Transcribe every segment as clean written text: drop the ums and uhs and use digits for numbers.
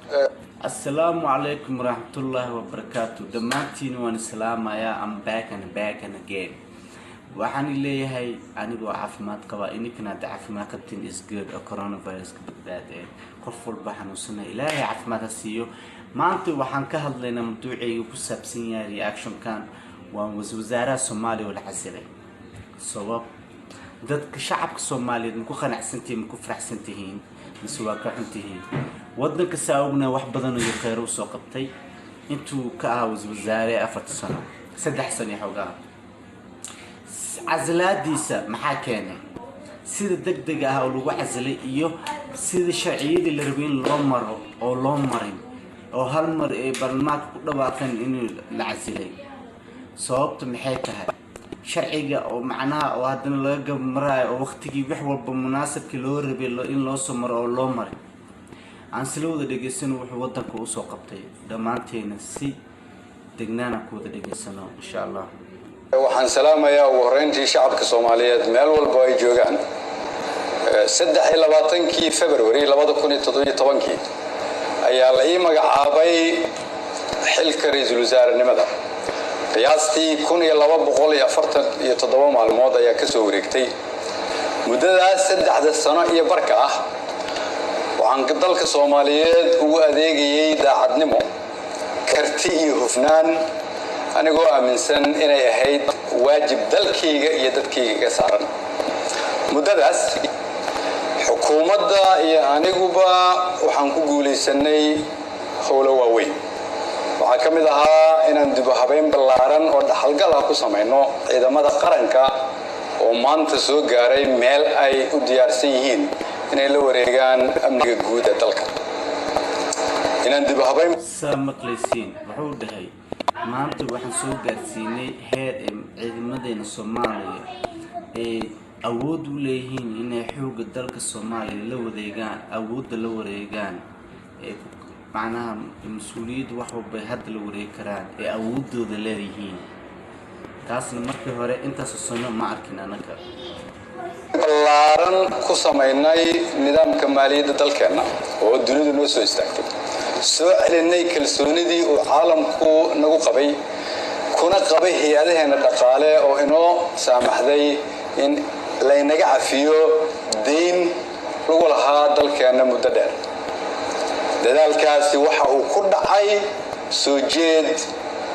Asalaamu calaykum waraxmatullaahi wabarakaatu. Dhammaantiin waan islaamayaa. I'm back and back and again. Waxaan leeyahay anigoo caafimaad qaba, ininkana hadda caafimaad qabtiin is good, oo coronavirus ka badbaadeen. Qof walba xanuunsanaya, Ilaahay caafimaad ha siiyo. Maanta waxaan ka hadlaynaa, mawduucayga ku saabsan yahay reactionkan, waa wasaaraha Soomaaliya oo la casilay. Sabab dadka shacabka Soomaaliyeed maku qanacsantihiin, maku faraxsan tihiin, mise waa ka xun tihiin? Wadanka saa ogna wax badan iyo kheyr usoo qabtay intuu ka ahaa wasaare 4-ta sano, 3 sano iyo xoogaha. Casilaadiisa maxaa keenay, sida deg deg ah oo lagu casilay iyo sida sharciyadii la rabay in loo maro oo loo marin, oo hal mar ay baarlamaanka ku dhawaaqeen inuu la casilay, sababta maxay tahay? Sharciga oo macnaha oo haddana laga gabamaraayo oo waqtigii wax walba munaasabkii loo rabay in loo soo maro oo loo maray. Aan sila wada dhegaysano wuxuu wadanka usoo qabtay. Dhammaanteena si degnaana ku wada dhegaysano, insha Allah. Waxaan salaamayaa ugu horreyntii shacabka Soomaaliyeed meel walba ay joogaan. 23-kii February 2017-kii ayaa la ii magacaabay xilka ra-iisul wasaarenimada. Qiyaastii 1247 maalmood ayaa ka soo wareegtay. Muddadaas 3-da sano iyo barka ah waxaan dalka Soomaaliyeed ugu adeegayay daacadnimo, karti iyo hufnaan, anigoo aaminsan inay ahayd waajib dalkayga iyo dadkayga iga saaran. Muddadaas xukuumadda iyo aniguba waxaan ku guulaysanay howlo waaweyn. Waxaa ka mid ahaa inaan dib u habeyn ballaaran oo dhaxalgal ah ku samayno ciidamada qaranka, oo maanta soo gaaray meel ay u diyaarsan yihiin inay la wareegaan amniga guud ee dalka. Inaan dib u habeyn Saa maqlaysiin, wuxuu dhahay maanta waxaan soo gaarsiinay heer ay ciidamadeena Soomaaliya ay awood u leeyihiin inay xoogga dalka Soomaaliya la wareegaan, awoodda la wareegaan, ee macnaha mas-uuliyadda wax walba ay hadda la wareegi karaan, ee awoodooda leeyihiin. Taasna markii hore intaasoo sano ma arkin anaka. ballaaran ku samaynay nidaamka maaliyadda dalkeenna oo dunidu noo soo istaagtay, soo celinay kalsoonidii uu caalamku nagu qabay kuna qabay hay-adaheenna dhaqaale, oo inoo saamaxday in laynaga cafiyo deyn lagu lahaa dalkeenna muddo dheer. Dadaalkaasi waxa uu ku dhacay soo jeed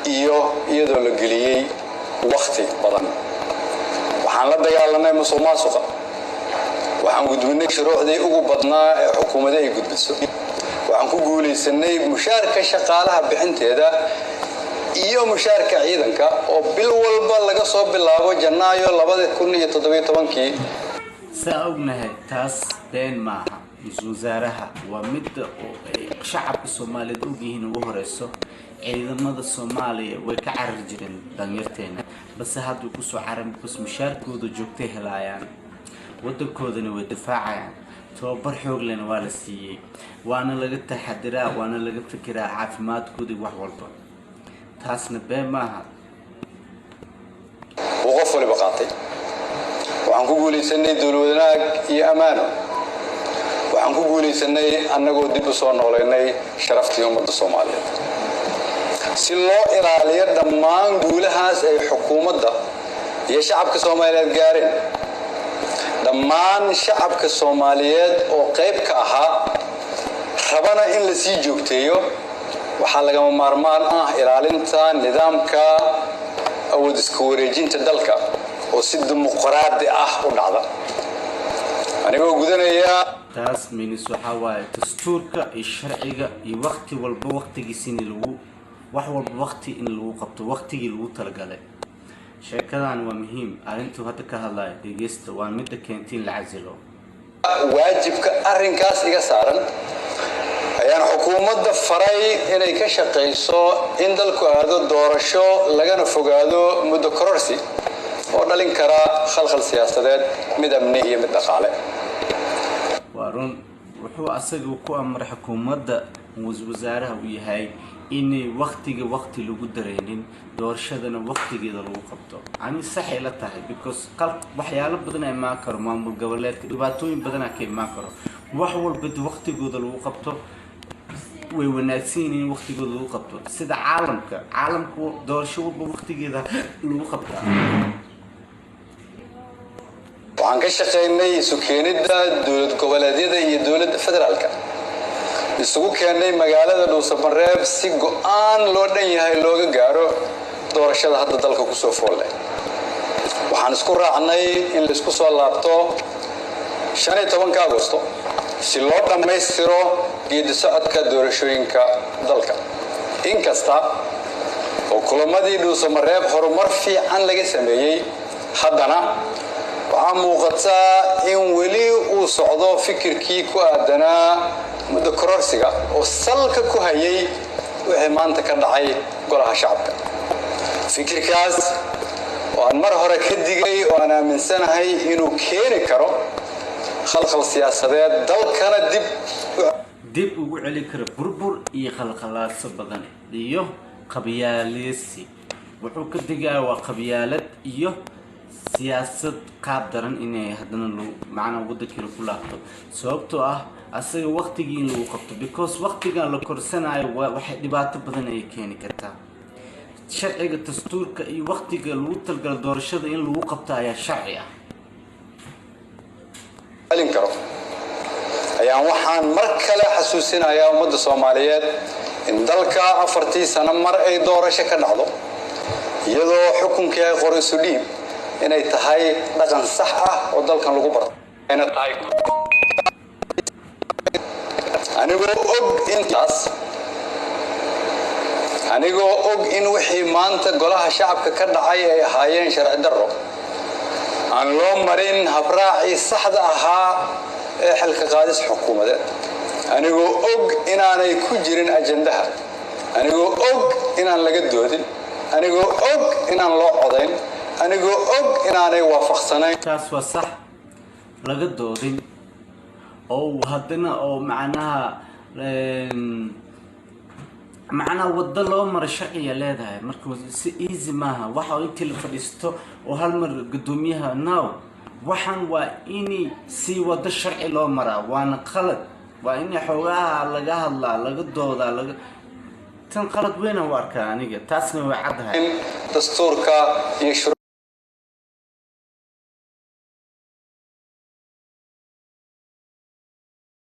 iyo iyadoo la geliyey wakhti badan. Waxaan la dagaalanay musuq maasuqa. Waxaan gudbinay shuruucdii ugu badnaa ee xukuumada ay gudbiso. Waxaan ku guulaysanay mushaarka shaqaalaha bixinteeda iyo mushaarka ciidanka oo bil walba laga soo bilaabo Janaayo 2017-kii. Saa ognahay, taas been maaha. Ra-iisul wasaaraha waa midda oo ay shacabka Soomaaliyeed ogyihiin. Ugu horeyso ciidamada Soomaaliya way ka carari jireen dhalinyarteena, balse hadda kusoo caran because mushaarkooda joogtay helaayaan, wadankoodana way difaacayaan, tababar xoog lehna waa la siiyey, waana laga taxadiraa, waana laga fikiraa caafimaadkooda wax walba. Taasna been maaha. Uu qof waliba qaatay. Waxaan ku guulaysanay dowlad wanaag iyo ammaano. Waxaan ku guulaysanay annagoo dib u soo noolaynay sharaftii ummadda Soomaaliyeed. Si loo ilaaliyo dhammaan guulahaas ay xukuumadda iyo shacabka Soomaaliyeed gaareen, dhammaan shacabka Soomaaliyeed oo qayb ka ahaa rabana in la sii joogteeyo, waxaa lagama maarmaan ah ilaalinta nidaamka awood iska wareejinta dalka oo si dimuqraadi ah u dhacda. Anigoo gudanaya Taas means waxaa waaye dastuurka iyo sharciga iyo waqti walba waqtigiisa in lagu wax walba waqti in lagu qabto waqtigii lagu talagalay. Sheekadan waa muhiim. Arrintuu hadda ka hadlayo dhegeysta, waa midda keentay in la casilo. waajibka arrinkaas iga saaran, ayaan xukuumadda faray inay ka shaqayso in dalku aado doorasho, lagana fogaado muddo kororsi oo dhalin kara khalkhal siyaasadeed, mid amni iyo mid dhaqaale. Waa run. Wuxuu asaga ku amray xukuumadda wasaaraha uu yahay inay waqtiga waqti lagu dareynin, doorashadana waqtigeeda lagu qabto. Ani saxay la tahay, because waxyaalo badan imaan karo, maamul goboleedka dhibaatooyin badanaa ka imaan karo. Wax walba waqtigooda lagu qabto. Way wanaagsan yihiin in waqtigooda lagu qabto, sida caalamka. Caalamku doorasho walba waqtigeeda lagu qabtaa. Waxaan ka shaqaynay isu keenidda dowlad goboleedyada iyo dowladda federaalka, isugu keennay magaalada Dhuusamareeb si go'aan loo dhan yahay looga gaaro doorashada hadda dalka kusoo fool leh. Waxaan isku raacnay in laisku soo laabto 15-ka Agosto si loo dhammaystiro geedi socodka doorashooyinka dalka. Inkasta oo kulamadii Dhuusamareeb horumar fiican laga sameeyey, haddana waxaa muuqataa in weli uu socdo fikirkii ku aadanaa muddo kororsiga oo salka ku hayay wixii maanta ka dhacay Golaha Shacabka. Fikirkaas oo aan mar hore ka digay oo aan aaminsanahay inuu keeni karo khalkhal siyaasadeed, dalkana dib dib ugu celi kara burbur iyo khalkhalaaso badan iyo qabyaaleysi. Wuxuu ka digaa waa qabyaalad iyo siyaasad qaab daran inay haddana lagu macnaa waddankiina ku laabto, sababtoo ah asaga waqtigii in lagu qabto, because waqtigan la korsanayo waxay dhibaato badan ay keeni kartaa. Sharciga dastuurka iyo waqtiga lagu talgalo doorashada in lagu qabto ayaa sharci ah. Celin karo ayaan waxaan mar kale xasuusinayaa ummadda Soomaaliyeed in dalka 4-tii sano mar ay doorasho ka dhacdo, iyadoo xukunkii ay qor isu dhiib inay tahay dhaqan sax ah oo dalkan lagu barto ayna tahay. Anigoo og intaas, anigoo og in wixii maanta Golaha Shacabka ka dhacay ay ahaayeen sharci darro aan loo marin habraacii saxda ahaa ee xilka qaadis xukuumadeed, anigoo og inaanay ku jirin ajandaha, anigoo og inaan laga doodin, anigoo og inaan loo codayn, anigoo og inaanay waafaqsanayn Taas waa sax, laga doodin oo haddana oo macnaha waddo loo maro sharciya leedahay. Marka si easy maaha waxa intii la fadhiisto oo hal mar guddoomiyaha now. Waxaan waa ini si waddo sharci loo maraa, waana qalad. Waa in xoogaha laga hadlaa, laga doodaa, laga tan qalad weyn aan u arkaa aniga, taasna way caddahay. Dastuurka iyo shuruucda.